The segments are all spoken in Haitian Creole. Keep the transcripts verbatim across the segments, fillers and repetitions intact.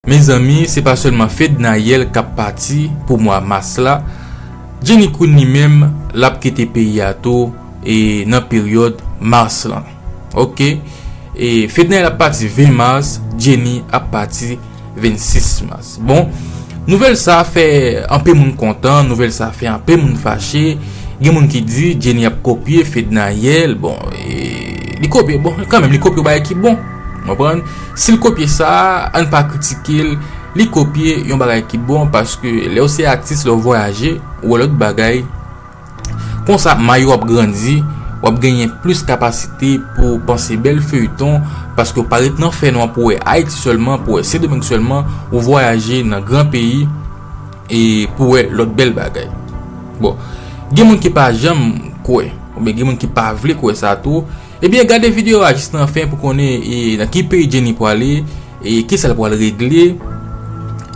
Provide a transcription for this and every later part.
Mezanmi, se pa sèlman Fednaelle k ap pati pou mwa mas la. Jenny Queen li menm, l ap kite peyi a tou e nan peryòd mas lan. Oke. E Fednaelle ap pati ven mas, Jenny ap pati vennsis mas. Bon, nouvèl sa fè anpe moun kontan, nouvèl sa fè anpe moun fache. Gen moun ki di Jenny ap kopye Fednaelle. Bon, e, li kopye, bon, kanmenm, li kopye yon bagay ki bon. Konprann? Si l kopye sa, ann pa kritike l. Li kopye yon bagay ki bon, paske lè w se atis, lè w vwayaje, ou wè lòt bagay. Konsa, may ou ap grandi, w ap genyen plis kapasite pou w panse bèl feyton, paske w pa ret nan fènwa pou w wè Ayiti sèlman, pou w wè Sendomeng sèlman, ou vwayaje nan gran peyi e pou w wè lòt bèl bagay. Bon, gen moun ki pa janm kwè, oubyen gen moun ki pa vle kwè sa tou, ebyen, gade videyo a jis nan fen pou konnen, e, nan ki peyi Jenny pwale, e kisa l pral regle,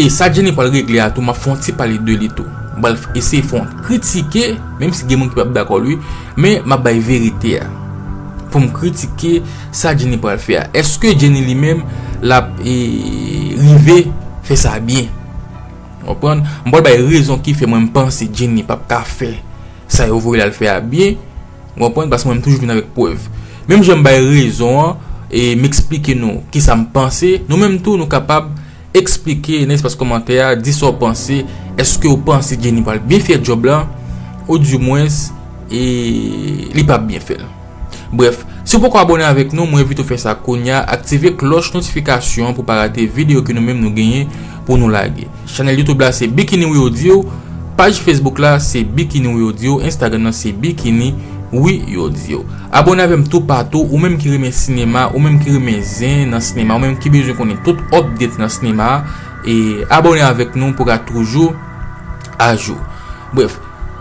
e sa Jenny pral regle a tou, m ap fè yon ti pale de li tou. M pral f-, eseye fè yon kritike, menm si gen moun ki p ap dakò l, wi, men m ap bay verite a. Pou m kritike sa Jenny pral fè a. Èske Jenny li menm, l ap, e, rive fè sa byen? Konprann? M pral bay rezon ki fè mwen m panse Jenny p ap ka fè sa yo voye l al fè a byen. Ou konprann? Paske mwen, m toujou vin avèk prèv. Menm jan m bay rezon an, e m eksplike nou kisa m panse, nou menm tou, nou kapab eksplike nan espas kòmantè a, di sa w panse. Èske w panse Jenny pral byen fè djòb la? Oudimwens, e li p ap byen fè l. Brèf, si w poko abòne avèk nou, mwen envite w fè sa kounye a, aktive klòch notifikasyon pou w pa rate videyo ke nou menm nou genyen pou nou lage. Chanèl YouTube la se Bikini Wi Audio, paj Facebook la se Bikini Wi Audio, Instagram nan se Bikini Wi Audio. Abòne avè m toupatou, ou menm ki renmen sinema, ou menm ki renmen zen nan sinema, ou menm ki bezwen konnen tout update nan sinema, e abòne avèk nou pou w ka toujou ajou. Brèf,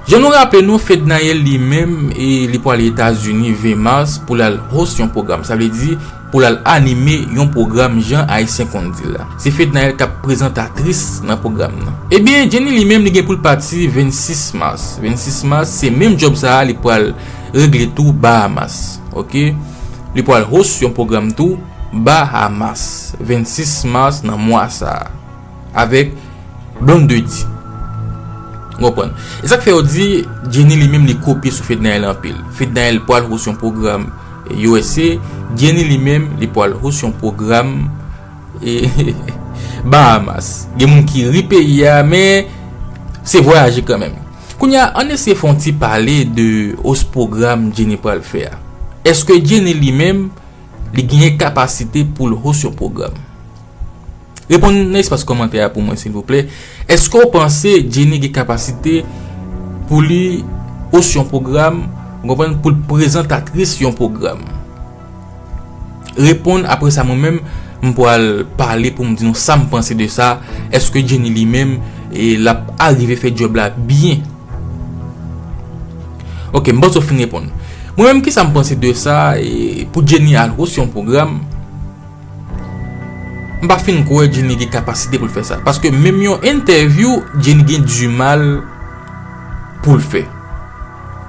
jan nou raple nou, Fednaelle li menm, e li pwale Etazini ven mas pou l al host yon pwogram. Sa vle di, pou l al anime yon pwogram jan Ayisyen konn di l la. Se Fednaelle k ap prezantatris nan pwogram nan. Ebyen, Jenny li menm, li gen pou l pati vennsis mas. Vennsis mas, se menm djòb sa a, li pral regle tou Bahamas. Oke? Li pral host yon pwogram tou Bahamas. Vennsis mas nan mwa sa a. Avèk Blondedy. Ou konprann? E sa k fè yo di Jenny li menm li kopye sou Fednaelle anpil. Fednaelle pral host yon pwogram U S A, Jenny li menm li pral host yon pwogram, e, Bahamas. Gen moun ki ri peyi a, men se vwayaje kanmenm. Kounye a, ann eseye fè yon ti pale de host pwogram Jenny pral fè a. Èske Jenny li menm, li genyen kapasite pou l host yon pwogram? Reponn nan espas kòmantè a pou mwen, silvouplè. Èske w panse Jenny gen kapasite pou li host yon pwogram, ou konprann, pou l prezantatris yon pwogram? Reponn, apre sa, mwen menm, m pral pale pou m di nou sa m panse de sa. Èske Jenny li menm, e, l ap arive fè djòb la byen? Oke, m panse w fin reponn. Mwen menm, kisa m panse de sa, e, pou Jenny al host yon pwogram? M pa fin kwè Jenny gen kapasite pou l fè sa. Paske menm yon entèvyou, Jenny gen dimal pou l fè.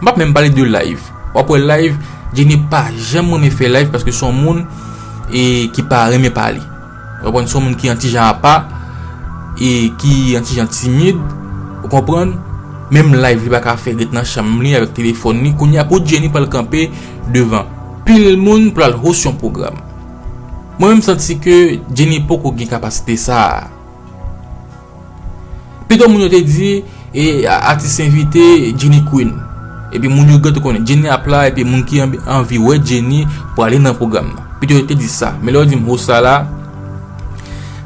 M p ap menm pale de live. W ap wè live, Jenny pa janm renmen fè live paske se yon moun, e, ki pa renmen pale. Ou konprann, se yon moun ki yon ti jan apa, e ki yon ti jan timid. Ou konprann? Menm live li pa ka fè, ret nan chanm li avèk telefòn li. Kounye a pou Jenny pral kanpe devan pil moun pou l al host yon pwogram. Mwen menm santi ke Jenny poko gen kapasite sa a. Pito moun yo te di, e, a-, atis envite Jenny Queen. Epi moun yo gentan konnen Jenny ap la, epi moun ki anvi, anvi wè Jenny pou ale nan pwogram nan. Pito yo te di sa. Men lè yo di m host sa la,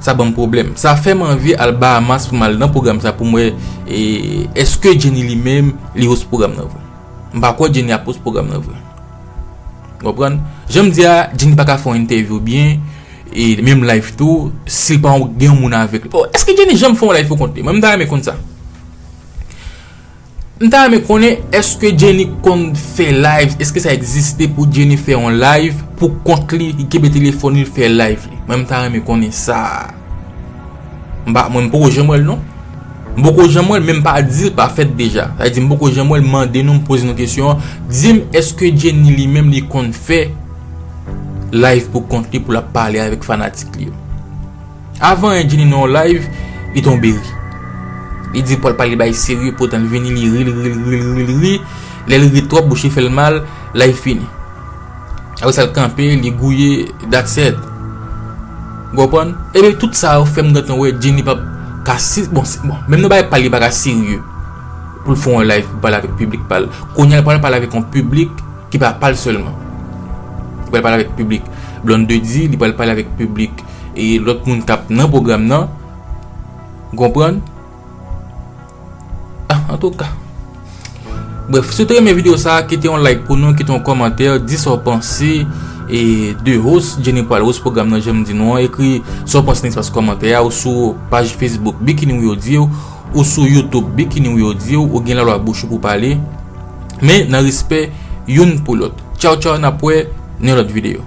sa ban m pwoblèm. Sa fè m anvi al Bahamas pou m al nan pwogram sa pou m wè, e, èske Jenny li menm li host pwogram nan vre. M pa kwè Jenny ap host pwogram nan vre. Konprann? Jan m di a, Jenny pa ka fè yon entèvyou byen, e menm live tou, si l pa gen yon moun avèk li. Oh, èske Jenny janm fè yon live pou kont li? Mwen, m ta renmen konn sa. M ta renmen konnen, èske Jenny konn fè live? Èske sa egziste pou Jenny fè yon live pou kont li, li kenbe telefòn li, l fè live li? Mwen, m ta renmen konnen sa. M pa, mwen, m poko janm wè l, non. M poko janm wè l, men m pa di l pa fèt deja. Sa vle di, m poko janm wè l, mande nou, m poze nou kesyon an. Di m, èske Jenny li menm, li konn fè live pou kont li, pou l ap pale avèk fanatik li yo? Avan Jenny nan yon live, li tonbe ri. Li di pral pale bay serye, poutan l vini, li ri, li ri, li ri, li ri, li ri. Lè l ri twòp, bouch li fè l mal, live fini. Apre sa, l kanpe, li gouye, that's it. Ou konprann? Ebyen, tout sa yo fè m gentan wè Jenny p ap ka si, bon, si, bon, menm nan bagay pale, li pa ka serye pou l fè yon live, pou l pale avèk piblik pa l. Kounye a, l pral pale avèk yon piblik ki pa pa l sèlman. Li pral pale avèk piblik Blondedy, li pral pale avèk piblik e lòt moun k ap nan pwogram nan. Ou konprann? Ah, antouka. Brèf, si w te renmen videyo sa a, kite yon like pou nou, kite yon kòmantè, di sa w panse e de host Jenny pral host pwogram nan, jan m di nou an, ekri sa w panse nan espas kòmantè a, ou sou paj Facebook Bikini Wi Yo Di W, ou sou YouTube Bikini Wi Yo Di W, ou gen lalwa bouch ou pou pale, men nan respè youn pou lòt. Tchaw, tchaw, n ap wè nan yon lòt videyo.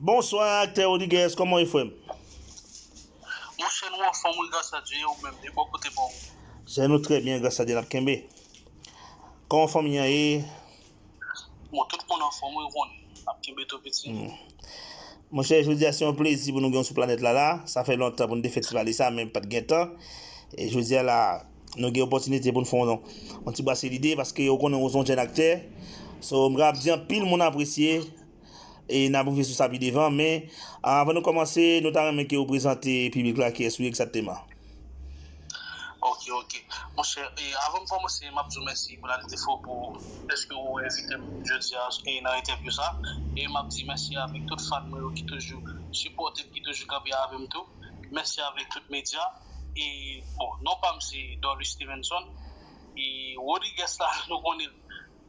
Bonswa, aktè Rodriguez, kòman w ye, frè m? Monchè, nou anfòm, wi, gras a Dye, ou menm, de bò kote pa w? Chè, nou trè byen, gras a Dye, n ap kenbe. Kòman fanmi an ye? Bon, tout moun anfòm, wi, ou konnen, n ap kenbe tou piti. Hmm. Monchè, jodi a se yon plezi pou nou gen w sou planèt la, la. Sa fè lontan pou nou te fè ti pale sa, men pa t gen tan. E jodi a la, nou gen opòtinite pou nou fè yon, yon ti brase lide, paske ou konnen ou se yon jèn aktè. So, m kapab di anpil moun apresye, e n ap rive sou sa pi devan, men, a, avan nou kòmanse, nou ta renmen ke ou prezante piblik la kiyès ou ye egzakteman. Ok, ok. Monchè, e, avan m kòmanse, m ap di w mèsi pou lalite fò pou lèske ou envite m jodi a, e, nan entèvyou sa. E m ap di mèsi avèk tout fan mwen yo ki toujou sipòte m, ki toujou kanpe avè m tou. Mèsi avèk tout medya. E, bon, non pa m se Dorlus Stevenson. E Rodriguez la, nou konnen l.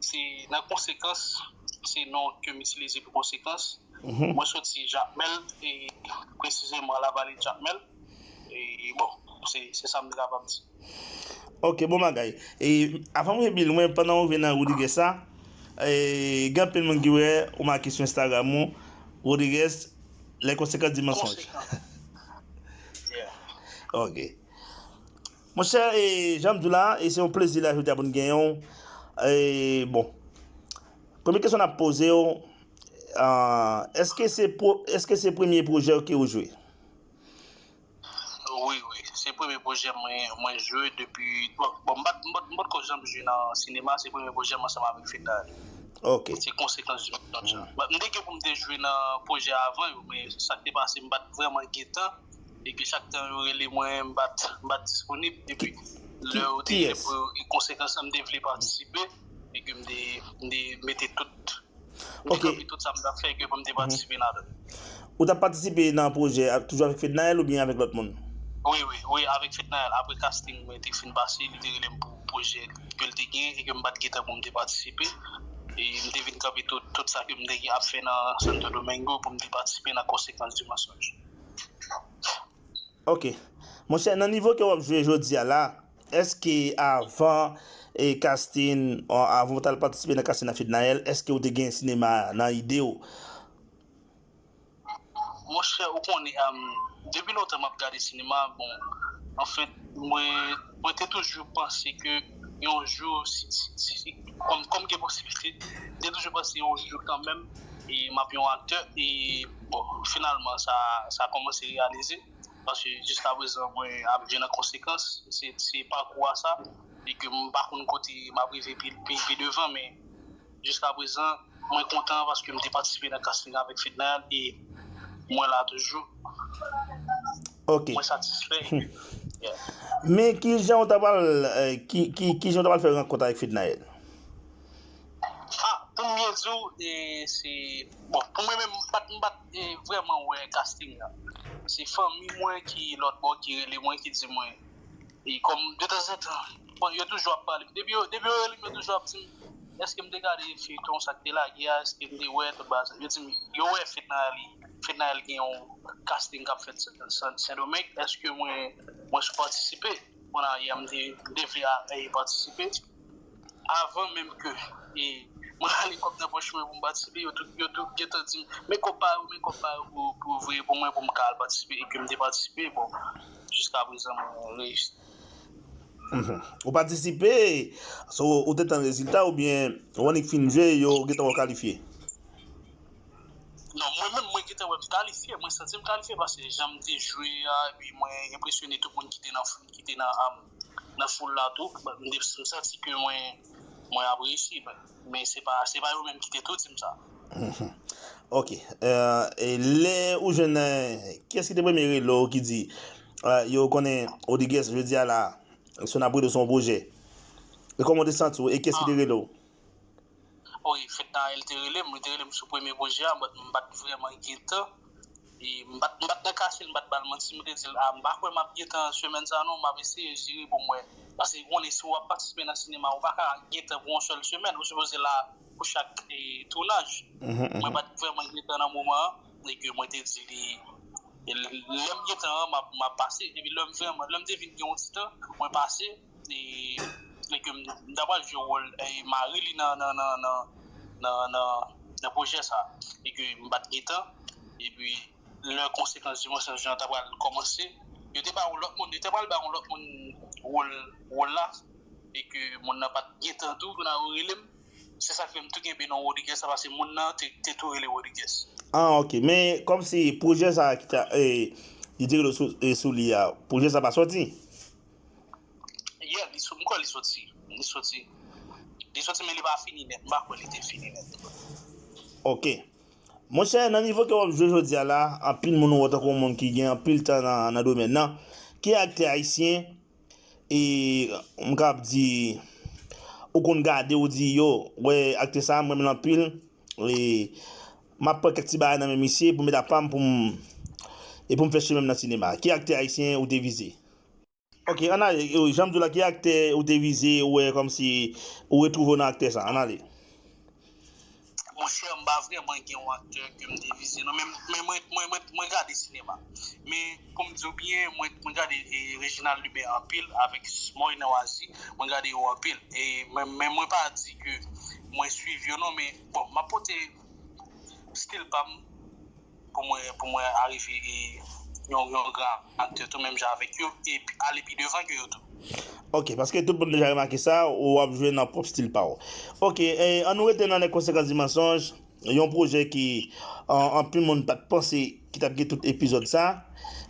Se nan Konsekans, se non ke m itilize pou Konsekans. Mhm. Mwen soti Jakmèl, e presizeman Lavale Jakmèl. E bon, se, se sa m te kapab di. Ok, bon bagay. E avan m rive pi lwen, pandan w rive nan Rodriguez sa, e, gen anpil moun ki wè ou make sou Instagram ou, Rodriguez, les conséquences du mensonge. Konsekans. Yeah. Ok. Monchè, e, jan m di w la, e se yon plezi la jodi a pou n genyen w. E, bon, premye kesyon n ap poze w, a, èske se pwo-, èske se premye pwojè w ke w jwe? Wi, wi, se premye pwojè mwen, mwen jwe depi, bon, bon, m pa t, m pa t, m pa t ko janm jwe nan sinema, se premye pwojè m ansanm avèk Fednaelle. Ok. Se Konsekans du mensonge. Bon, m te gen pou m te jwe nan pwojè avan yo, men sa k te pase, m pa t vrèman gen tan. Epi chak tan yo rele mwen, m pa t, m pa t disponib. Epi lè yo te rele pou Konsekans lan, m te vle patisipe. Epi m te, m te mete tout, m te kanpe tout sa m t ap fè ke pou m te patisipe ladan. Ou t ap patisipe nan pwojè a toujou avèk Fednaelle oubyen avèk lòt moun? Wi, wi, wi, avèk Fednaelle. Apre casting mwen te fin pase, li te rele m pou pwojè ke l te gen e ke m pa t gen tan pou m te patisipe. E m te vin kanpe tout, tout sa ke m te gen ap fè nan Santo Domingo pou m te patisipe nan Konsekans du mensonge. Ok. Monchè, nan nivo ke w ap jwe jodi a la, èske avan, e, casting, avan w t al patisipe nan casting nan Fednaelle, èske w te gen sinema nan ide w? Monchè, ou konnen, um, depi lontan m ap gade sinema, bon, anfèt, mwen, mwen te toujou panse ke yon jou, si, si, si, si, kòm, kòm gen posiblite, m te toujou panse yon jou kanmenm, e m ap yon aktè, e, bon, finalman, sa, sa kòmanse reyalize. Paske jiskaprezan, mwen ap jwe nan Konsekans, se, se pakou a sa, e ke m pa konn kote m ap rive pi, pi, pi devan, men jiskaprezan, mwen kontan paske m te patisipe nan casting avèk Fednaelle, e mwen la toujou. Ok. Mwen satisfè, e ke, yeah. Men kijan w ta pral, eh, ki, ki, kijan w ta pral fè rankont avèk Fednaelle? Ah, pou m byen di w, e, se, bon, pou mwen menm, m pa t, m pa t, e, vrèman wè casting la. Se fanmi mwen ki lòt bò ki rele mwen, ki di mwen, e kòm detanzantan, bon, yo toujou ap pale. Depi yo, depi yo rele m, yo toujou ap di m, èske m te gade feyton sa k te lage a, èske m te wè tout bagay sa. Yo di m, yo wè Fednaelle, Fednaelle gen yon casting k ap fèt Sen, Sen, Sendomeng, èske mwen, mwen sou patisipe? Kounye a, m te, m te vle a, e, patisipe. Avan menm ke, e, mwen ale kòb nan pòch mwen pou m patisipe, yo tout, yo tout gentan di m, "Men kòb pa yo, men kòb pa yo pou, pou voye pou mwen, pou m ka al patisipe," e ke m te patisipe, bon, jiskaprezan mwen reyisi. Mhm. Ou patisipe, so, ou te tann rezilta oubyen w annik fin jwe, yo gentan wè w kalifye? Non, mwen menm, mwen gentan wè m kalifye, mwen santi m kalifye paske jan m te jwe a, epi mwen enpresyone tout moun ki te nan, ki te nan, um, nan foul la tou. M te, m santi ke mwen, mwen ap reyisi, men, men se pa, se pa yo menm ki te tou di m sa. Ok. Euh, e lè ou jwenn, euh, kiyès ki te premye rele w ki di, euh, yo konnen Rodriguez jodi a la, si w ap rele w se yon pwojè? E kòman w te santi w? E kiyès ki te rele w? Wi, Fednaelle te rele m, li te rele m sou premye pwojè a, but m pa t vrèman gen tan. E m pa t, m pa t nan kache l, m pa t ba l manti, m te di l, a, m pa kwè m ap gen tan semèn sa non, m ap eseye jere pou m wè. Paske ou konnen si w ap patisipe nan sinema, ou pa ka gen tan pou yon sèl semèn, ou sipoze la pou chak e, tounaj. Mwen pa t vrèman gen tan nan moman an, e ke mwen te di li, e l- lè m gen tan an, m ap, m ap pase. Epi lè m vrèman, lè m te vin gen yon ti tan, mwen pase, e, e ke m, m ta pral jwe wòl e, mari li nan, nan, nan, nan, nan, nan, nan pwojè sa. E ke m pa t gen tan. Epi, lè konsekans dimansyon jan ta pral kòmanse, yo te ba yon lòt moun, yo te pral ba yon lòt moun wòl, wòl la. E ke moun nan pa t gen tan tou, pou nan yo rele m. Se sa k fè m tou kenbe non Rodriguez sa, paske moun nan te, te tou rele Rodriguez. Ah, ok. Men, kòmsi pwojè sa ki ta, eh, li te rele w sou, eh, sou li a, pwojè sa pa sòti? Yeah, li sou, m kwè li soti. Li soti. Li soti, men li pa fini nèt. M pa kwè li te fini nèt. Ok. Monchè, nan nivo ke w ap jwe jodi a la, anpil moun ou wè tankou yon moun ki gen anpil tan nan, nan domèn nan. Ki aktè ayisyen, e m kab di, ou konn gade, ou di, yo, wè, aktè sa, m renmen l anpil, e m ap pran kèk ti bagay nan men misye pou m met apa m pou m, e pou m fè chemen m nan sinema. Ki aktè ayisyen ou te vize? Ok, ann ale, e, jan m di w la, ki aktè ou te vize, ou wè kòmsi ou retwouve w nan aktè sa? Ann ale. Monchè, m pa vrèman gen yon aktè ke m te vize non, men, men mwen, mwen, mwen, mwen gade sinema. Men, pou m di w byen, mwen, mwen gade e, Reginald Lubin anpil, avèk Moy Nawazi, mwen gade yo anpil. E, men, men mwen pa di ke mwen swiv yo non, men, bon, m ap pote stil pa m pou mwen, pou mwen arive e, yon, yon gran aktè tou menm jan avèk yo, e pi, ale pi devan ke yo tou. Ok, paske tout moun deja remake sa, ou ap jwe nan pwòp stil pa w. Ok, e, ann nou rete nan Les Conséquences du Mensonge, yon pwojè ki, an, anpil moun pa t panse ki t ap gen tout epizòd sa.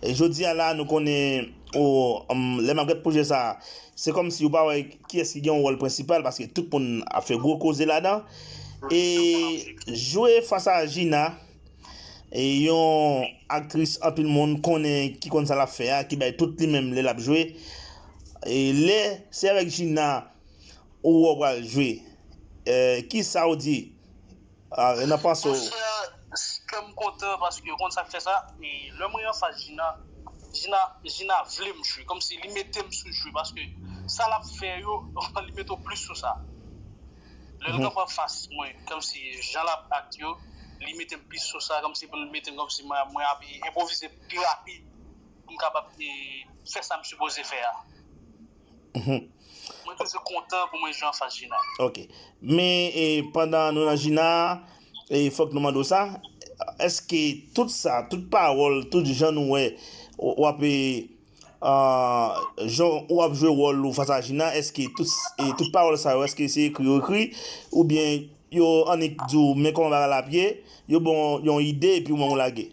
E jodi a la, nou konnen, ou, um, lè m ap gade pwojè sa, se kòmsi ou pa wè kiyès ki gen yon wòl prensipal, paske tout moun ap fè gwo koze ladan. E jwe fas a Gina, e yon aktris anpil moun konnen ki konn sa l ap fè a, ki bay tout li menm lè l ap jwe. E lè se avèk Gina ou wè w pral jwe, e, ki sa w di, a, nan panse w? Monchè, kè m kontan paske ou konn sa k fè sa, e lè mwen anfas Gina, Gina, Gina vle m jwe, kòmsi li mete m sou jwe, paske sa l ap fè yo, li mete w plis sou sa. Lè l kanpe anfas mwen, kòmsi jan l ap act yo, li mete m plis sou sa, kòmsi pou l mete m, kòmsi mwen, mwen ap enpwovize pi rapid pou m kapab e, fè sa m sipoze fè a. Mwen toujou kontan pou mwen jwe anfas Gina. Ok. Men, e, pandan nou nan Gina, e, fòk nou mande w sa, èske tout sa, tout pawòl, tout jan nou wè, w, w ap, e, a, jan w ap jwe wòl ou fas a Gina, èske tout, e, tout pawòl sa yo, èske se ekri yo ekri, oubyen yo annik di w, men kòman bagay la ap ye, yo ba w yon ide epi w menm ou lage?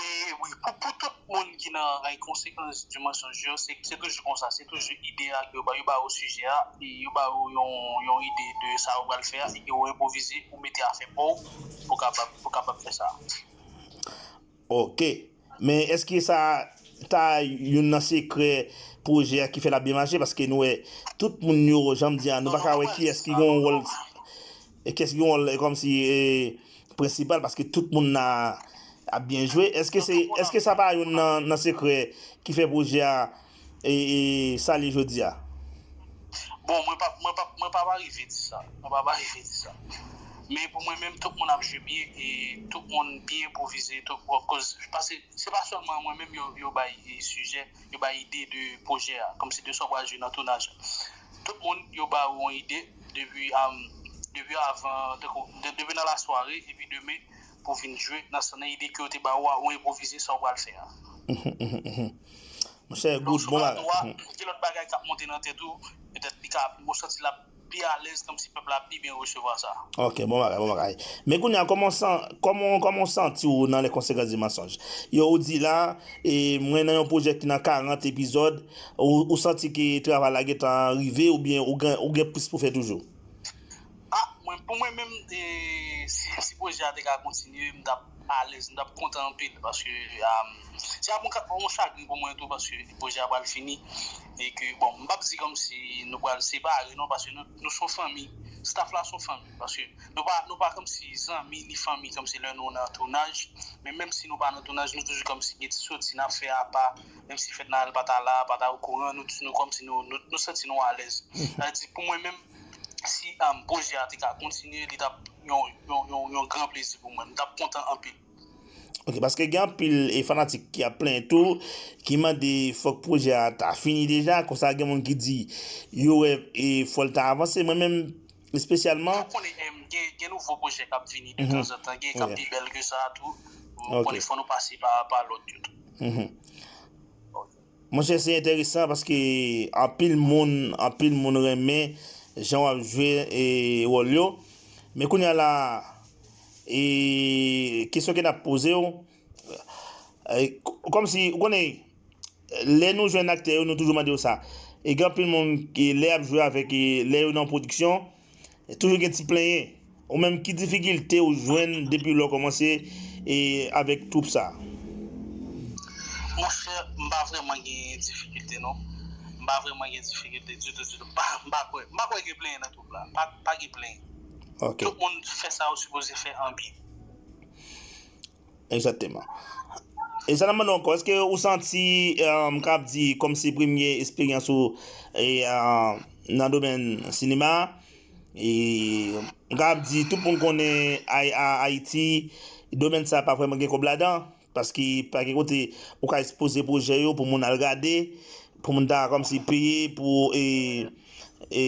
E wi, pou, pou tout moun ki nan e, Conséquences du Mensonge yo, se, se toujou konsa, se toujou ide a ke yo ba, yo ba yo sijè a, e yo ba yo yon, yon ide de sa yo pral fè a, e ke yo enpwovize, ou mete afè pa w pou kapab, pou kapab fè sa. Ok. Men èske sa ta youn nan sekrè pwojè a ki fè l ap byen mache? Paske nou wè tout moun yo, jan m di a, nou pa ka wè kiyès ki gen yon wòl, e kiyès ki gen yon wòl, e, kòmsi, e, prensipal, paske tout moun nan ap byen jwe. Èske se, èske sa pa youn nan, nan sekrè ki fè pwojè a, e, e, sale jodi a? Bon, mwen pa, mwen pa, mwen pa pa rive di sa. Mwen pa pa rive di sa. Men pou mwen menm, tout moun ap jwe byen e tout moun byen enpwovize, tout, koz, paske se pa sèlman mwen menm yo, yo bay e, sijè, yo bay ide de pwojè a, kòmsi de sa w pral jwe nan tounaj la. Tout moun yo ba ou yon ide depi, um, depi avan, tankou, de, depi nan lasware, epi demen pou vin jwe nan, nan ide ke yo te ba ou a, ou enpwovize sa w pral fè a. Monchè, good, bon bagay. Gen lòt bagay k ap monte nan tèt ou, petèt li ka, ou santi l ap pi alèz, kòmsi pèp la pi byen resevwa sa. Ok, bon bagay, bon bagay. Men kounye a, kòman w san- kòman kòman w santi w nan les conséquences du mensonge? Yo, ou di la, e mwen nan yon pwojè ki nan karant epizòd, ou, ou santi ke travay la gentan rive oubyen ou gen, ou gen plis pou fè toujou? Ah, mwen, pou mwen menm, e, si, si pwojè a te ka kontinye, m t ap alèz, m t ap kontan anpil, paske um, se ap yon ka- yon chagren pou mwen tou, paske pwojè a pral fini, e ke, bon, m p ap di kòmsi nou pral separe, non, paske nou, nou se yon fanmi, staff la se yon fanmi, paske nou pa, nou pa kòmsi zanmi ni fanmi, kòmsi lè nou nan tounaj, men menm si nou pa nan tounaj, nou toujou kòmsi gen ti soti n ap fè apa, menm si Fednaelle pa ta la, pa ta okouran, nou, nou kòmsi nou, nou, nou santi nou alèz. Sa vle di, pou mwen menm, si um, pwojè a te ka kontinye, li t ap yon, yon, yon, yon gran plezi pou mwen. M t ap kontan anpil. Ok, paske gen anpil e fanatik ki ap plenyen tou, ki mande fòk pwojè a ta fini deja, konsa gen moun ki di yo wè e fò l ta avanse. Mwen menm espesyalman, Ou konnen em, gen, gen nouvo pwojè k ap vini de tanzantan, gen k ap pi bèl ke sa tou. Ou konnen fò nou pase pa, pa lòt yo tou. Monchè, se enteresan paske anpil moun, anpil moun renmen jan w ap jwe e wòl yo. Men kounye a la, e kesyon ke n ap poze w, e, k- kòmsi, ou konnen, lè nou jwenn aktè yo, nou toujou mande yo sa. E gen anpil moun ki, lè y ap jwe avèk, e, lè yo nan pwodiksyon, toujou gen ti plenyen. Ou menm, ki difikilte ou jwenn depi lè w kòmanse e avèk twoup sa? Monchè, m pa vrèman gen difikilte non. M pa vrèman gen difikilte ditou, ditou. M pa, m pa kwè. M pa kwè gen plenyen nan twoup la. Pa, pa gen plenyen. Ok. Tout moun fè sa yo sipoze fè an byen. Egzakteman. E sa n ap mande w ankò, èske ou santi, um, m kab di, kòmsi premye esperyans ou e, um, nan domèn sinema, e m kab di, tout moun konnen Ay- a- Ayiti, domèn sa pa vrèman gen kòb ladan, paske pa gen kote ou ka ekspoze pwojè yo pou moun al gade, pou moun ta kòmsi peye pou e, e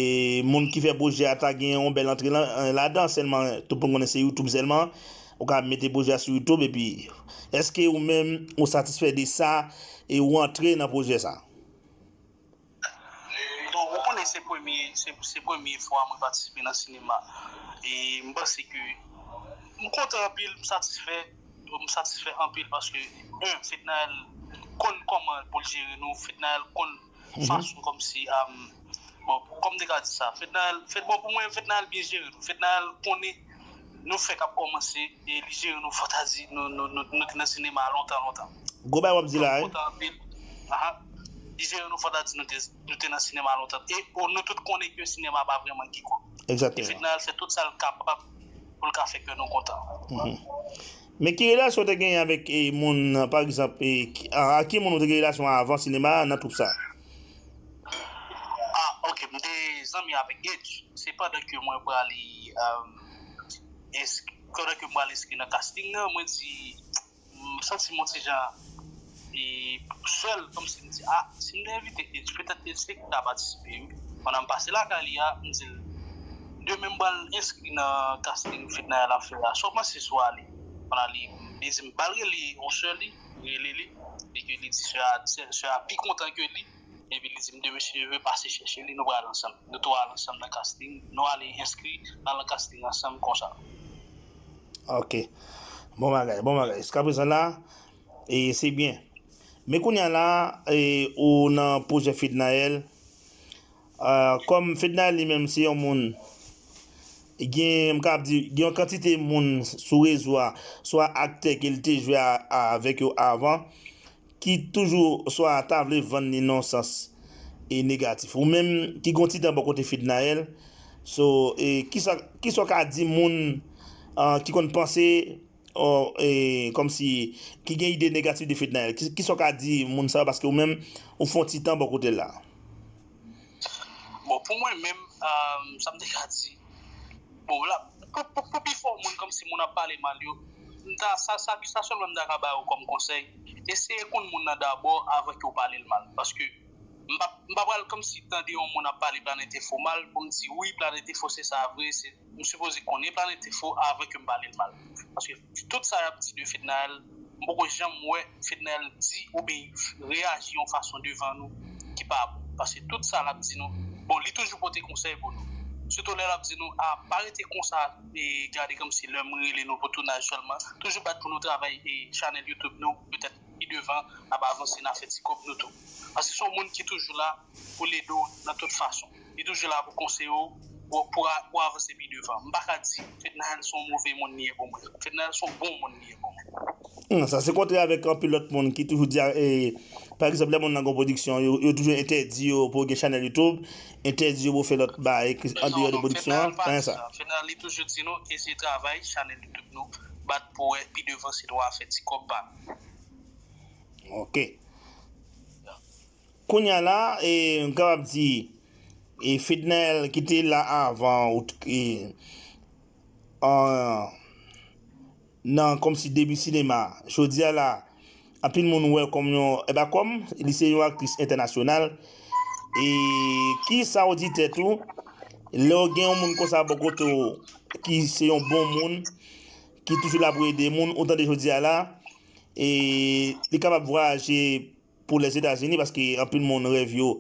moun ki fè pwojè a ta gen yon bèl antre lan- ladan, sèlman tout moun konnen se YouTube sèlman ou ka mete pwojè a sou YouTube epi èske ou menm ou satisfè de sa e ou antre nan pwojè sa? Bon, ou konnen se premye, se, se premye fwa mwen patisipe nan sinema. E m panse ke m kontan anpil, m satisfè, m satisfè anpil paske, en, Fednaelle konn kòman pou l jere nou, Fednaelle konn fason kòmsi, um, bon, kòm m te ka di sa, Fednaelle, Fed, bon, pou mwen, Fednaelle byen jere nou. Fednaelle konnen nou fèk ap kòmanse e li jere nou fò ta di nou, nou, nou, nou te nan sinema lontan, lontan. Gwo bagay w ap di la, wi. Kontan anpil. Aha. Li jere nou fò ta di nou te, nou te nan sinema lontan. E o, nou tout konnen ke sinema pa vrèman gen kòb. E Egzakteman. Fednaelle fè tout sa l kapab pou l ka fè kè nou kontan. Men ki relasyon w te genyen avèk e, moun, pa egzanp, e, ki- a, a ki moun ou te gen relasyon avan sinema nan twoup sa? Ah, ok, m te zanmi avèk Edge. Se pandan ke mwen prale um, enskri, pandan ke m prale enskri nan casting nan, mwen di, m santi m yon ti jan e, sèl, kòmsi m di, ah, si m te envite Edge, petèt Edge te ka patisipe, wi. Pandan m pase lakay li a, m di l, demen m pral enskri nan casting Fednaelle ap fè a. Sa w panse sou ale? Pandan li, li di m, ba l rele yon sè li, rele li, e ke li di sè a, sè sè a pi kontan ke li, epi li di m demen si Dye vle pase chèche li, nou pral ansanm. Nou tou al ansanm nan casting, nou ale enskri nan, nan casting ansanm konsa. Ok. Bon bagay, bon bagay. Jiska prezan la, e se byen. Men kounye a la, e, ou nan pwojè Fednaelle. Ah, kòm Fednaelle li menm se yon moun, gen, m kab di, gen yon kantite moun sou rezo a, swa aktè ke l te jwe a- a- avèk yo avan, ki toujou swa ta vle vann li nan yon sans e negatif. Ou menm ki gon ti tan bò kote Fednaelle, so, e, kisa, kisa w ka di moun ah, ki konn panse o, e, kòmsi, ki gen ide negatif de Fednaelle? Ki, kisa w ka di moun sa yo? Paske ou menm, ou fè yon ti tan bò kote l la. Bon, pou mwen menm, um, sa m te ka di, bon, la, pou, pou, pou pifò moun, kòmsi moun ap pale mal yo, m ta, sa, sa, sa sèlman m ta ka ba yo kòm konsèy, eseye konn moun nan dabò avan ke w pale l mal. Paske m pa, m pa pral kòmsi tande yon moun ap pale Planèt Enfo mal pou m di, wi, Planèt Enfo se sa vre, se, m sipoze konnen Planèt Enfo avan ke m pale l mal. Paske tout sa y ap di de Fednaelle, m poko janm wè Fednaelle di oubyen reyaji yon fason devan nou ki pa bon. Paske tout sa l ap di nou, bon, li toujou pote konsèy pou nou. Sitou lè l ap di nou, a, pa rete konsa, e gade kòmsi lè m rele nou pou tounaj sèlman. Toujou bat pou nou travay e chanèl YouTube nou, petèt pi devan, n ap avanse, n a fè ti kòb nou tou. Paske se yon moun ki toujou la pou l ede w nan tout fason. Li toujou la pou konseye w, pou, pou, pou avanse pi devan. M pa ka di Fednaelle se yon move moun li ye pou mwen. Fednaelle se yon bon moun li ye pou mwen. Hmm, sa se kontrè avèk anpil lòt moun ki toujou di, e, pa egzanp, lè moun nan gen yon pwodiksyon, yo, yo toujou entèdi yo pou gen chanèl YouTube, entèdi yo pou fè lòt bagay ki andeyò de pwodiksyon an, pa gen sa. Fednaelle li toujou di nou, eseye travay chanèl YouTube nou, bat pou wè pi devan si nou a fè ti kòb pa nou. Ok. Kounye a la, e, m kapab di, e, Fednaelle ki te la avan, ou t-, e, an, nan kòmsi debi sinema, jodi a la, anpil moun wè kòm yon, e pa kòm, li se yon aktris entènasyonal. E kisa w di tèt ou, lè w gen yon moun konsa bò kote w, ki se yon bon moun, ki toujou la pou ede moun, ou tande jodi a la, e li kapab vwayaje pou Lèzetazini, paske anpil moun rèv yo,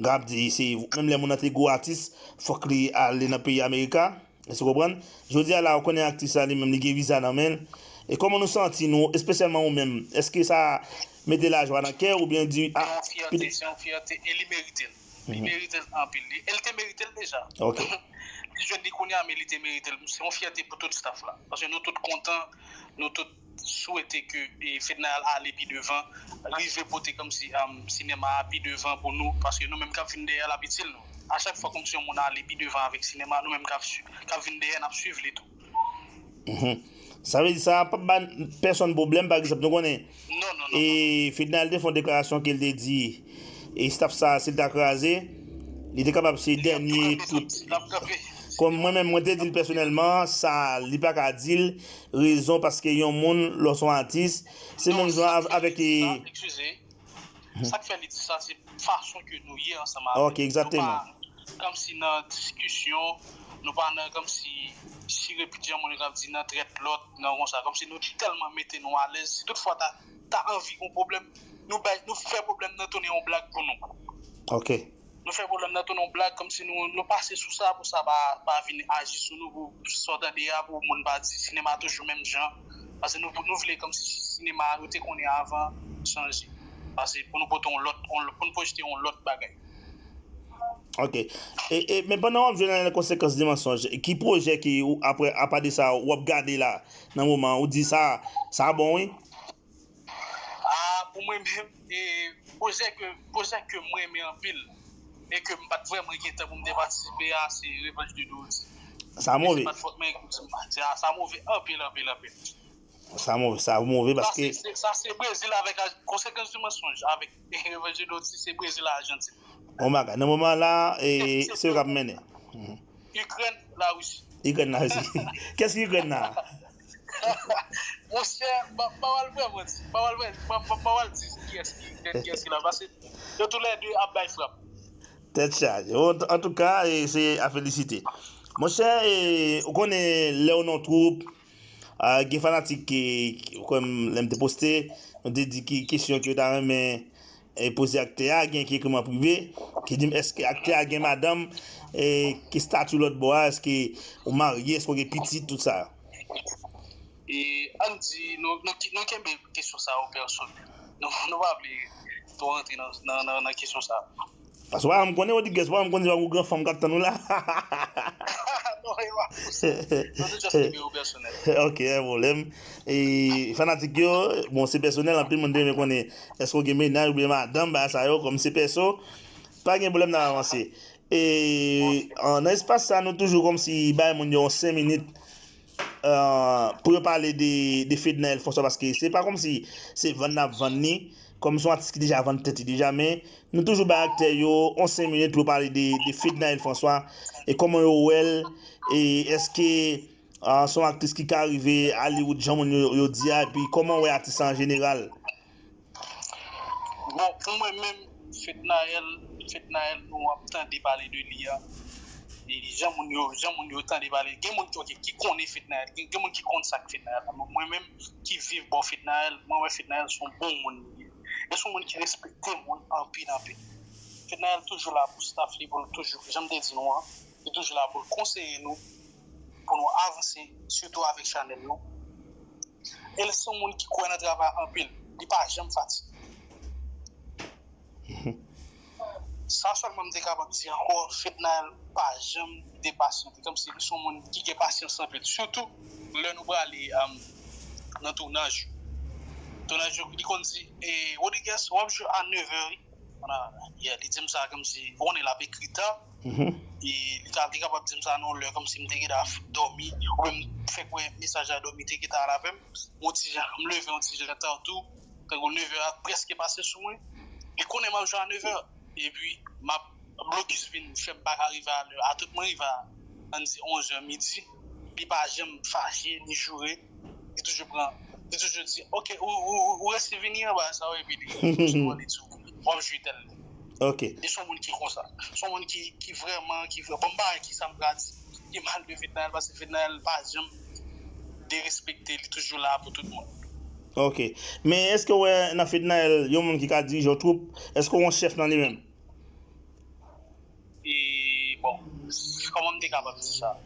gade, se, menm lè moun nan te gwo atis, fòk li ale nan peyi Amerika. Èske w konprann? Jodi a la, ou konnen aktris la li menm, li gen viza nan men l. E kòman nou santi nou, espesyalman ou menm? Èske sa mete lajwa nan kè w oubyen di, se a, yon fyète, se yon fyète, e li merite l. Li merite l anpil. Li, e l te merite l deja. Ok. Li jwenn li kounye a, men li te merite l. Se yon fyète pou tout staff la. Paske nou tout kontan, nou tout swete ke, e, Fednaelle ale pi devan, rive pote kòmsi, um, sinema a pi devan pou nou, paske nou menm k ap vin dèyè l ap itil nou. A chak fwa kòmsi yon moun ale pi devan avèk sinema, nou menm k ap sui-, k ap vin dèyè, n ap swiv li tou. Mhm. Sa vle di sa p ap ba pèsonn pwoblèm, pa egzanp, nou konnen, non, non, non, e, non, Fednaelle te fè yon deklarasyon ke l te di, e, staff sa, si l ta kraze, li te kapab se dènye tout. L ap kanpe. Kòm mwen menm, mwen te di l pèsonèlman, sa, li pa ka di l, rezon paske yon moun, lè w se yon atis, se menm jan avèk, e, sa, eskize. Sa k fè li di sa, se fason ke nou ye ansanm avè l. Ok, egzakteman. Nou pa kòmsi nan diskisyon, nou pa nan kòmsi chire pidjan moun yo k ap di nan trèt lòt, nan konsa. Kòmsi nou tèlman mete nou alèz, si toutfwa ta, ta anvi yon pwoblèm, nou bay, nou fè pwoblèm nan tounen yon blag pou nou. Ok. Nou fè pwoblèm nan tounen yon blag, kòmsi nou, nou pase sou sa pou sa pa, pa vin aji sou nou, pou sa w tande a, pou moun pa di sinema toujou menm jan. Paske nou, nou vle kòmsi sinema yo te konnen avan chanje. Paske pou nou pote yon lòt, yon, pou nou pwojte yon lòt bagay. Ok. E, e, men pandan w ap jwe nan konsekans de mansonj, ki pwojè ki, ou, apre, apa de sa, w ap gade la, nan moman, ou di sa, sa bon, wi? Ah, pou mwen menm, e, pwojè ke, pwojè ke mwen renmen anpil, e ke m pa t vrèman gen tan pou m te patisipe a, se Revanche de Doddy. Sa move. Se pa t fòt mwen, sa, sa move anpil, anpil, anpil. Sa move, sa move paske sa se, se, sa se Brezil avèk a-, konsekans di mansonj, avèk Revanche de Doddy, se Brezil ak Ajantin. Bon bagay. Nan moman la, e, se yo k ap mennen. Mhm. Ikrèn, Larisi. Ikrèn, Larisi. Kiyès ki Ikrèn la? Monchè, pa, pa pral vrèman di. Pa pral vrè, pa, pa, pa pral di kiyès ki Ikrèn, kiyès ki la. Paske yo toulède ap bay frap. Tèt chaje. Bon, antouka, e, se a felisite. Monchè, e, ou konnen lè w nan twoup, a, gen fanatik ki, ki, ou konnen lè m te poste, yo te di ki kesyon ke yo ta renmen e poze aktè a, gen ki ekri m an prive, ki di m, èske aktè a gen madanm, e ki estati lòt bò a, èske ou marye, èske w gen pitit, tout sa. E ann di, nou, nou, nou kenbe kesyon sa yo pèsonèl. Nou, nou pa vle twò rantre nan, nan, nan, nan kesyon sa. Paske w pa janm konnen, Rodriguez, w pa janm konnen se pa yon grann fanm k ap tann ou la. Non, e pa posib. Nou te just kenbe yo pèsonèl. Ok, pa gen pwoblèm. E fanatik yo, bon, se pèsonèl, anpil moun te renmen konnen èske w gen mennaj oubyen madanm, bagay sa yo, kòm se pèso, pa gen pwoblèm, n ap avanse. E, an, nan espas sa, nou toujou kòmsi bay moun yo yon senk minit, e, pou yo pale de, de Fednaelle François, paske se pa kòmsi se vann n ap vann li, kòm se yon atis ki deja vann tèt li deja, men nou toujou bay aktè yo yon senk minit pou yo pale de, de Fednaelle François, e kòman yo wè l, e èske, a, se yon aktris ki ka rive Hollywood jan moun yo, yo di a, epi kòman w wè atis la an jeneral? Bon, pou mwen menm, Fednaelle, Fednaelle, nou ap tande pale de li a. E jan moun yo, jan moun yo tande pale, gen moun ki, ok, ki konnen Fednaelle, gen, gen moun ki konn sa k Fednaelle la. Mwen menm ki viv bò Fednaelle, mwen wè Fednaelle se yon bon moun li ye. E se yon moun ki respekte moun anpil, anpil. Fednaelle toujou la pou staff li, pou l toujou, jan m te di nou an, Li toujou la pou l konseye nou, pou nou avanse, sitou avèk chanèl nou. E l se yon moun ki kwè nan travay anpil. Li pa janm fatige. Sa sèlman m te kapab di ankò, Fednaelle pa janm depasyante. Kòmsi li se yon moun ki gen pasyans anpil. Sitou lè nou prale um, nan tounaj yo. Tounaj yo, li konn di, e, Rodriguez, w ap jwe a nèv è, wi. Kounye a, yeah, li di m sa kòmsi, ou konnen l ap ekri ta. Mhm. E li ka, li kapab di m sa nan yon lè kòmsi m te gentan dòmi, oubyen m fèk wè mesaj la dòmi te gentan al avè m. Yon ti jan, m leve yon ti jan ta tou, tankou nèv è a prèske pase sou mwen. Li konnen m ap jwe a nèv è, epi m ap blokis vin fè m pa ka rive a lè a. Tout mwen rive a, ann di onz è midi, li pa janm fache, ni joure. Li toujou pran, li toujou di, "Ok, ou, ou, ou resi vini anba sa," epi li, li di, "W ap jwe tèl." Ok. Li se yon moun ki konsa. Se yon moun ki, ki vrèman, ki vrè-, bon, m pa wè ki sa m pral di ki mal de Fednaelle, paske Fednaelle pa janm derespekte, li toujou la pou tout moun. Ok. Men èske w wè nan Fednaelle yon moun ki ka dirije yon twoup? Èske w yon chèf nan li menm? E, bon, kòman m te kapab di sa?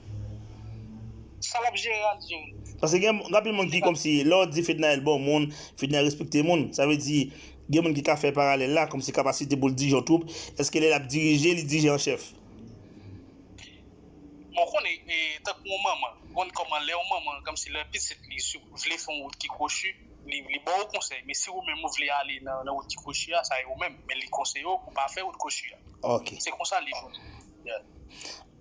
Sa l ap jere a, l jere. Paske gen anpil moun ki kòmsi, lè w di Fednaelle bon moun, Fednaelle respekte moun, sa vle di, gen moun ki ka fè paralèl la, kòmsi kapasite pou l dirije yon twoup, èske lè l ap dirije, li dirije an chèf? Bon, w konnen, e, tankou yon manman, w konn kòman lè yon manman, kòmsi lè pitit li si, vle fè yon wout ki kwochi, li, li ba w konsèy, men si ou menm ou vle ale nan, nan wout ki kwochi a, sa e ou menm, men li konseye w pou w pa fè wout kwochi a. Ok. Se konsa li ye pou mwen. Yeah.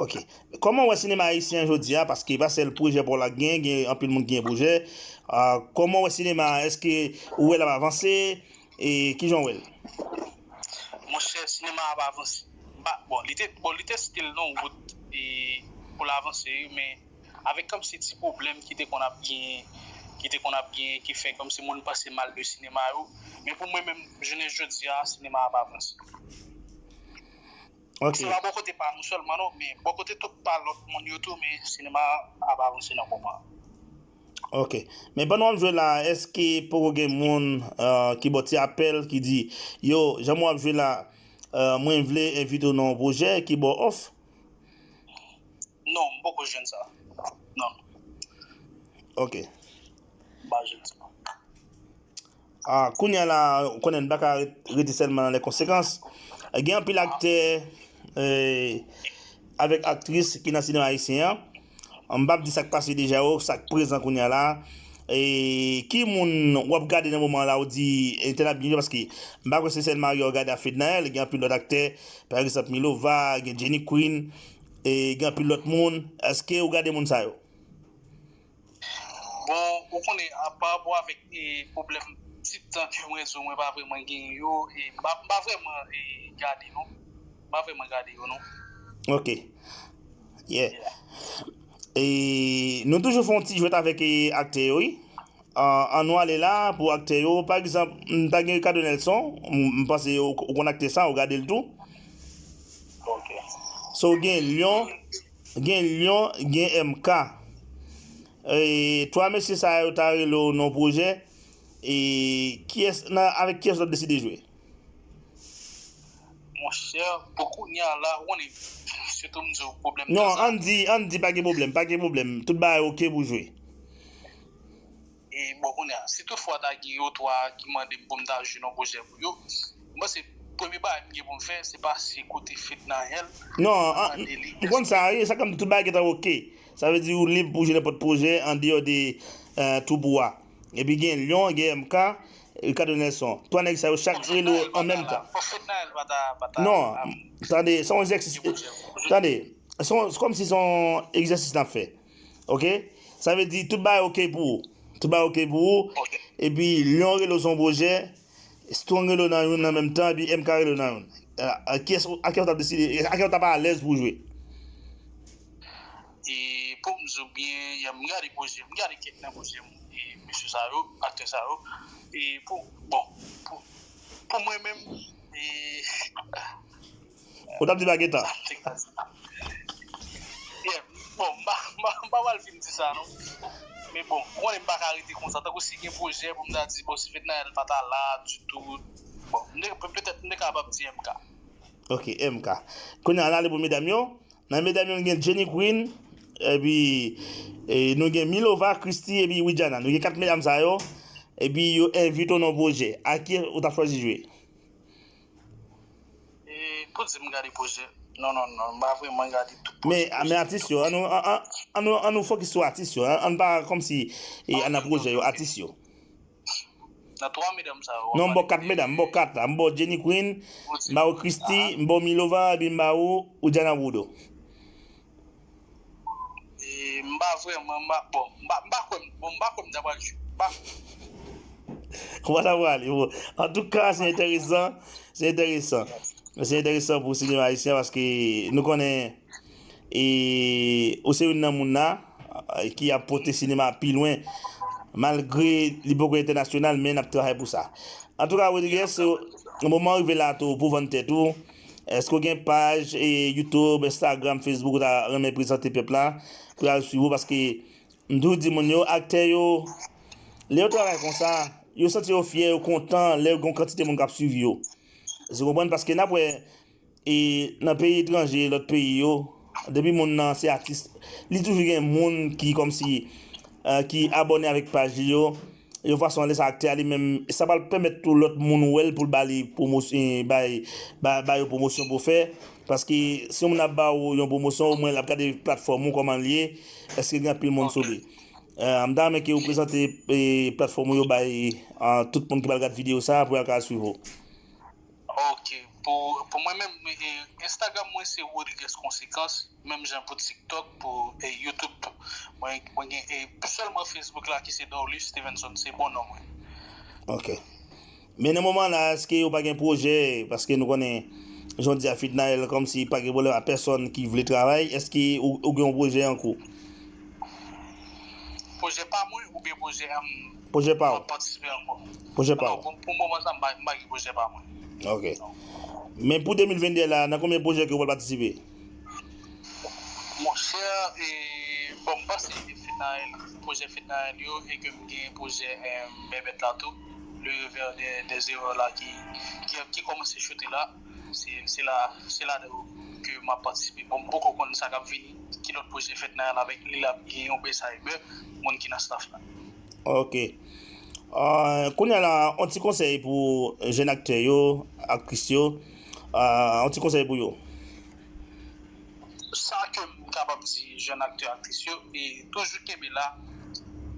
Ok. Kòman w wè sinema ayisyen an jodi a? Paske e pa sèl pwojè pa w la k gen, gen anpil moun ki gen pwojè. Ah, kòman w wè sinema a? Èske ou wè l ap avanse? E kijan w wè l? Monchè, sinema a ap avanse. Ba, bon, li te, bon, li te still nan wout e, pou l avanse, wi, men avèk kòmsi ti pwoblèm ki te konn ap genyen, ki te konn ap genyen, ki fè kòmsi moun panse mal de sinema yo. Men pou mwen menm, jounen jodi a, sinema a ap avanse. Ok. Se pa bò kote pa nou sèlman non, men bò kote tout pa lòt moun yo tou, men sinema a ap avanse nan moman an. Ok. Men pandan w ap jwe la, èske poko gen moun, euh, ki ba w ti apèl, ki di, "Yo, jan w ap jwe la, euh, mwen vle envite w nan yon pwojè," ki ba w òf? Non, m poko jwenn sa. Non. Ok. M pa jwenn sa. Ah, kounye a la, ou konnen n pa ka ret-, rete sèlman nan les conséquences. Gen anpil aktè, eh, avèk aktris ki nan sinema ayisyen an. M p ap di sa k pase deja yo, sa k prezan kounye a la. E ki moun w ap gade nan moman la, ou di, entèl ap byen jwe, paske m pa kwè se sèl Mario w gade ak Fednaelle, gen anpil lòt aktè, pa egzanp, Milova, gen Jenny Queen, e gen anpil lòt moun. Èske ou gade moun sa yo? Bon, ou konnen, a, pa rapò avèk, e, pwoblèm ti tan ke mwen di w, mwen pa vrèman genyen yo, e m pa, m pa vrèman, e, gade, non. M pa vrèman gade yo, non. Ok. Yeah. Yeah. E nou toujou fè yon ti jwèt avèk, e, aktè yo, wi. An, an nou ale la pou aktè yo. Pa egzanp, m ta gen Ricardo Nelson, m, m panse ou, ou konn aktè sa, ou gade l tou. Ok. So, gen Lyon, gen Lyon, gen M K. E, twa mesye sa yo ta rele w nan pwojè. E, kiyès, nan, avèk kiyès w t ap deside jwe? Monchè, pou kounye a la, ou konnen, sitou m di w pwoblèm. Non, ann di, ann di pa gen pwoblèm, pa gen pwoblèm. Tout bagay oke pou jwe. E bon, kounye a, si toutfwa ta gen yo twa ki mande m pou m ta jwe nan pwojè pou yo, m panse premye bagay m gen pou m fè, se pase kote Fednaelle. Non, an, mande li, m konn sa, wi, sa k ap di tout bagay gentan oke. Sa vle di ou lib pou jwe nenpòt pwojè andeyò de, eh, twoup ou a. Epi gen Lyon, gen M K, Ricardo Nelson. Twa nèg sa yo chak rele w an menm tan. Fednaelle pa ta, pa ta, non, tande, se yon egzèsis, tande, se yon, se kòmsi se yon egzèsis n ap fè. Ok? Sa vle di tout bagay oke pou ou. Tout bagay oke pou ou. Ok. Epi Lyon rele w se yon pwojè, Strong rele w nan youn nan menm tan, epi M K rele w nan youn. A, a kiyès, a kiyès w t ap deside, a kiyès w t ap alèz pou w jwe? E pou m di w byen, m gade pwojè, m gade kèk nan pwojè, e, mesye sa yo, aktè sa yo. E pou, bon, pou, pou mwen menm, e, ou t ap di Baguetta. Yeah, bon, m pa, m pa, m pa pral fin di sa, non. Men bon, ou konnen m pa ka rete konsa. Tankou si gen pwojè pou m ta di, bon, si Fednaelle pa ta la ditou, bon, m te, pe-, petèt m te kapab di M K. Ok, M K. Kounye a, n ale pou medam yo. Nan medam yo, nou gen Jenny Queen, epi e, nou gen Milova, Christy, epi Widiana. Nou gen kat medam sa yo, epi yo envite w nan yon pwojè. A ki ou t ap chwazi jwe? E, pou di m gade pwojè. Non, non, non, m pa vrèman gade tout pwojè. Men, men atis yo, an nou, an, an, an nou, an nou fokis sou atis yo. An, an pa kòmsi e, an nan pwojè yo, atis yo. Nan twa medam sa yo. Non, m ba w kat medam, m ba w kat la. M ba w Jenny Queen, m ba w Christy, m ba w Milova, epi m ba w Widiana Wodo. E, m pa vrèman, m pa, bon, m pa, m pa kwè, bon, m pa kwè m ta pral jwe. M pa Ou pa ta prale, bon. Antouka, se enteresan. Se enteresan. Se enteresan pou sinema ayisyen paske nou konnen e, ou se youn nan moun la ki ap pote sinema pi lwen. Malgre li poko entènasyonal, men n ap travay pou sa. Antouka, Rodriguez, moman rive la tou pou vann tèt ou. Èske w gen paj e, YouTube, Instagram, Facebook ou ta renmen prezante pèp la pou y al swiv ou? Paske m toujou di moun yo, aktè yo, lè yo travay konsa, yo santi yo fyè, yo kontan lè yo gen yon kantite moun k ap swiv yo. Ou konprann? Paske n ap wè e, nan peyi etranje, lòt peyi yo, depi moun nan se atis, li toujou gen moun ki kòmsi e, ki abòne avèk paj li yo. Yon fason lè sa aktè a li menm, sa pral pèmèt tou lòt moun wè l pou l ba li pwomosyon, bay, ba, ba yo pwomosyon pou fè. Paske si yon moun ap ba ou yon pwomosyon, omwen l ap gade platfòm ou kòman l ye, èske gen anpil moun sou li. E, m ta renmen ke ou prezante e, platfòm ou yo bay e, tout moun ki pral gad videyo sa pou y al ka swiv ou. Ok, pou, pou mwen menm, e, Instagram mwen se Rodriguez Konsekans, menm jan pou TikTok, pou e, YouTube. Mwen, mwen gen e, sèlman Facebook la ki se Dorlus Stevenson, se bon non mwen. Ok. Men nan moman la, èske ou pa gen pwojè? Paske nou konnen, jan w di a, Fednaelle kòmsi pa gen pwoblèm a pèsòn ki vle travay. Èske ou, ou gen yon pwojè an kou? Pwojè pa mwen oubyen pwojè m Pwojè pa w. Patisipe ankò? Pwojè pa Non, w. Pou, pou moman sa, m pa, m pa gen pwojè pa mwen. Ok. Men pou de mil venndè la, nan konbyen pwojè ke ou pral patisipe? Monchè, e, bon, m panse Fednaelle, pwojè Fednaelle yo, e ke m gen pwojè em, Bèbèt la tou, Le Revers des, des Erreurs la ki, ki, ki kòmanse choute la. Se, se la, se la ke m ap patisipe. Bon, m poko konn sa k ap vini, ki lòt pwojè Fednaelle avèk li l ap gen yon Cyber, moun ki nan staff la. Ok. Ah, kounye a la, yon ti konsèy pou jèn aktè yo, aktris yo. Ah, yon ti konsèy pou yo. Sa ke m kapab di jèn aktè, aktris yo, e toujou kenbe la,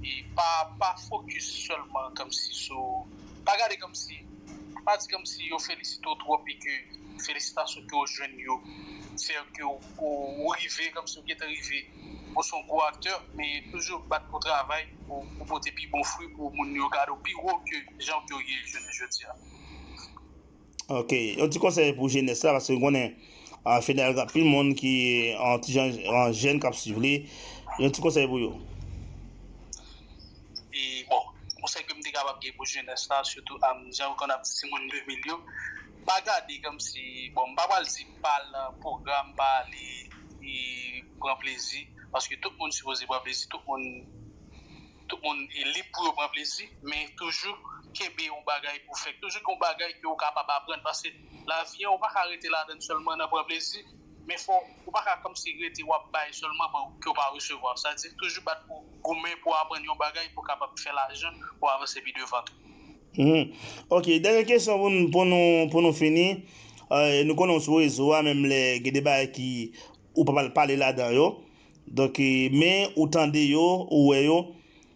e pa, pa fokis sèlman kòmsi sou, pa gade kòmsi, pa di kòmsi yo felisite w twòp e ke felisitasyon ke w jwenn yo fè ke w, ou, ou rive kòmsi w gentan rive, ou se yon gwo aktè, men toujou bat pou travay, pou, pou pote pi bon fwi, pou moun yo gade w pi wo ke jan ke w ye jounen jodi a. Ok, yon ti konsèy pou jenès la, paske nou konnen ah, Fednaelle gen anpil moun ki an ti jan an jèn k ap swiv li. Yon ti konsèy pou yo. E bon, konsèy ke m te kapab gen pou jenès la, sitou am, jan ou konn ap di timoun de mil yo, pa gade kòmsi, bon, m pa pral di pa al nan pwogram, pa ale e pran plezi, paske tout moun sipoze pran plezi, tout moun tout moun e lib pou yo pran plezi, men toujou kenbe yon bagay pou fè. Toujou gen yon bagay ke w kapab aprann, paske lavi an, ou pa ka rete ladan l sèlman nan pran plezi, men fò, ou pa ka kòmsi rete w ap bay sèlman, men ke w pa resevwa. Sa di, toujou bat pou goumen pou aprann yon bagay, pou w kapab fè lajan, pou w avanse pi devan tou. Mhm. Ok, dènye kesyon pou nou, pou nou, pou nou fini. Eh, nou konnen w sou rezo a, menm lè gen de bagay ki ou pa pral pale ladan yo. Donk, eh, men ou tande yo, ou wè yo.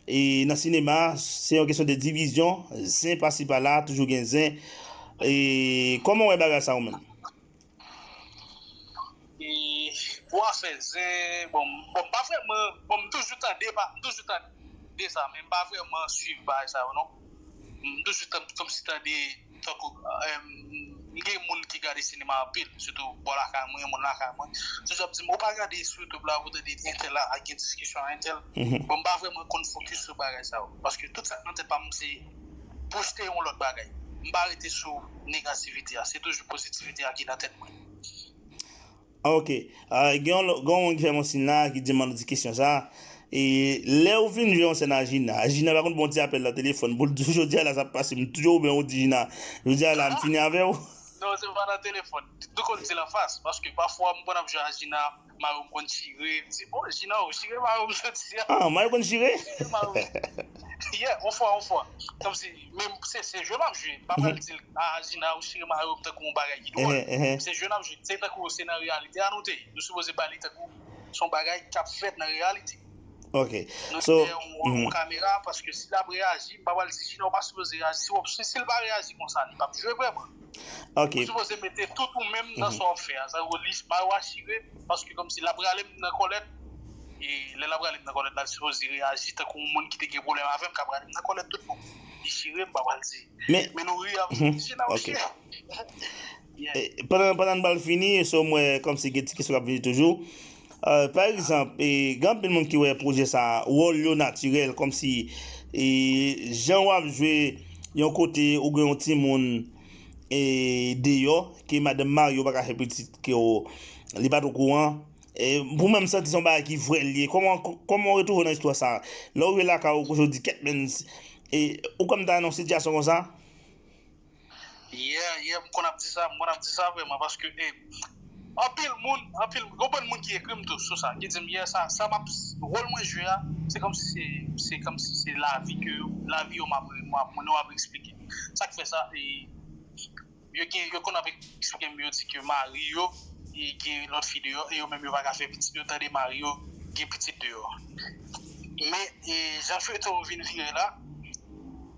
E nan sinema, se yon kesyon de divizyon, zen pasi pala, toujou gen zen. E kòman w wè bagay sa ou menm? E pou afè zen, bon, bon, m pa vrèman, bon, m toujou tande, pa, m toujou tande sa, men m pa vrèman swiv bagay sa yo, non. M toujou tan-, kòmsi tande, tankou, em, m gen moun ki gade sinema anpil, sitou bò lakay mwen, moun lakay mwen. Toujou ap di m, ou pa gade sou YouTube la, pou tande entèl la, ak gen diskisyon ak entèl. Bon, m pa vrèman konn fokis sou bagay sa yo. Paske tout sa k nan tèt pa m, se pwojte yon lòt bagay. M pa rete sou negativite a, se toujou pozitivite a ki nan tèt mwen. Ah, ok. Ah, gen yon, gen yon moun ki fè m yon siy la, ki di m ann di kesyon sa. E lè ou vin jwe yon sèn a Gina, Gina pa konn ba w ti apèl nan telefòn, pou l di w jodi a la sa ap pase, m toujou oubyen ou di Gina, jodi a la m fini avè w. Non, se pa nan telefòn. Nou konn di l anfas. Paske pafwa, m konn ap jwe a Jina, mari m konn chire. M di, "Oh, Jina, ou chire mari m jodi a." Ah, mari konn chire? Chire mari m. Yeah, on fwa, on fwa. Kòmsi, men se, se jwe m ap jwe. M pa pral di l, "Ah, Jina, ou chire mari m," tankou yon bagay ki dwòl. Se jwe n ap jwe. Se tankou se nan reyalite a nou te ye. Nou sipoze pale tankou se yon bagay k ap fèt nan reyalite. Ok. Nou te yon kamera, paske si l ap reyaji, m pa pral di, "Jina, ou pa sipoze reyaji." Si, w- si, si l pa reyaji konsa, li p ap jwe vrèman. Ok. Ou sipoze mete tout ou menm nan sa w ap fè a. Sa vle di, mari w a chire, paske kòmsi l ap rale m nan kòlèt, e lè l ap rale m nan kòlèt la, l sipoze reyaji tankou yon moun ki te gen pwoblèm avè m, k ap rale m nan kòlèt tout bon. Li chire, m pa pral di. Men, men nou ri ap di, "Jina, ou chire." Yeah. E, pandan, pandan n pral fini, so m wè kòmsi gen ti kesyon k ap vini toujou. Euh, pa egzanp, e, gen anpil moun ki wè pwojè sa, wòl yo natirèl, kòmsi, e, jan w ap jwe yon kote ou gen yon timoun, e, deyò, ke madanm mari w pa ka fè pitit, ke w, li pa t okouran. E, pou mwen, m santi se yon bagay ki vrè l ye. Kòman, kòman w retwouve w nan istwa sa? Lè w rive lakay ou, kote w di, "Kèt, men, e, ou kwè m ta nan yon sitiyasyon konsa?" Yeah, yeah, m konn ap di sa, m konn ap di sa vrèman, paske, e, anpil moun, anpil, gon bann moun ki ekri m tou sou sa, ki di m, yeah, sa, sa m ap, wòl mwen jwe a, se kòmsi se, se kòmsi se lavi ke yo, lavi yo m ap, m ap, nou ap eksplike. Sa k fè sa, e, yo gen, yo konn ap eksplike m, yo di ke mari yo, e, gen lòt fi deyò, e yo menm yo pa ka fè pitit, yo tande mari yo gen pitit deyò. Men, e, jan feyton vin vire la,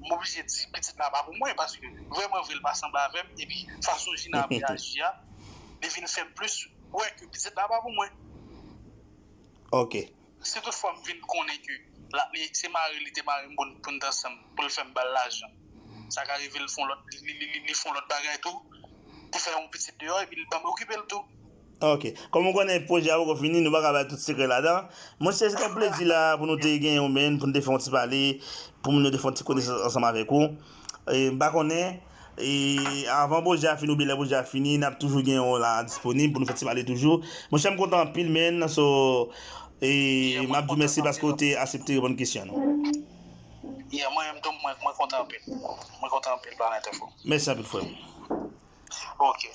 m oblije di pitit la pa pou mwen, paske vrèman vre l pa sanble avè m, epi fason Jina ap reyaji a, li vin fè m plis wè ke pitit la pa pou mwen. Ok. Si toutfwa m vin konnen ke la, li, se mari li te mari m pou n, pou n t ansanm, pou l fè m ba l lajan, sa ka rive l fè yon lòt, li, li, li, li fè yon lòt bagay tou, li fè yon pitit deyò, epi l ban m okipe l tou. Ok. Kòm ou konnen pwojè a poko fini, nou pa ka bay tout sekrè ladan. Monchè, se te yon plezi la pou nou te genyen w, menn, pou nou te fè yon ti pale, pou nou te fè yon ti konesans ansanm avèk ou. E, m pa konnen, e, avan pwojè a fini oubyen lè pwojè a fini, n ap toujou genyen w la disponib pou nou fè ti pale toujou. Monchè, m kontan anpil, menn, so, e, m ap di w mèsi paske w te aksepte reponn kesyon nou. Yeah, mwen menm tou, mwen, mwen kontan anpil. Mwen kontan anpil, Planet Info. Mèsi anpil, frè m. Ok.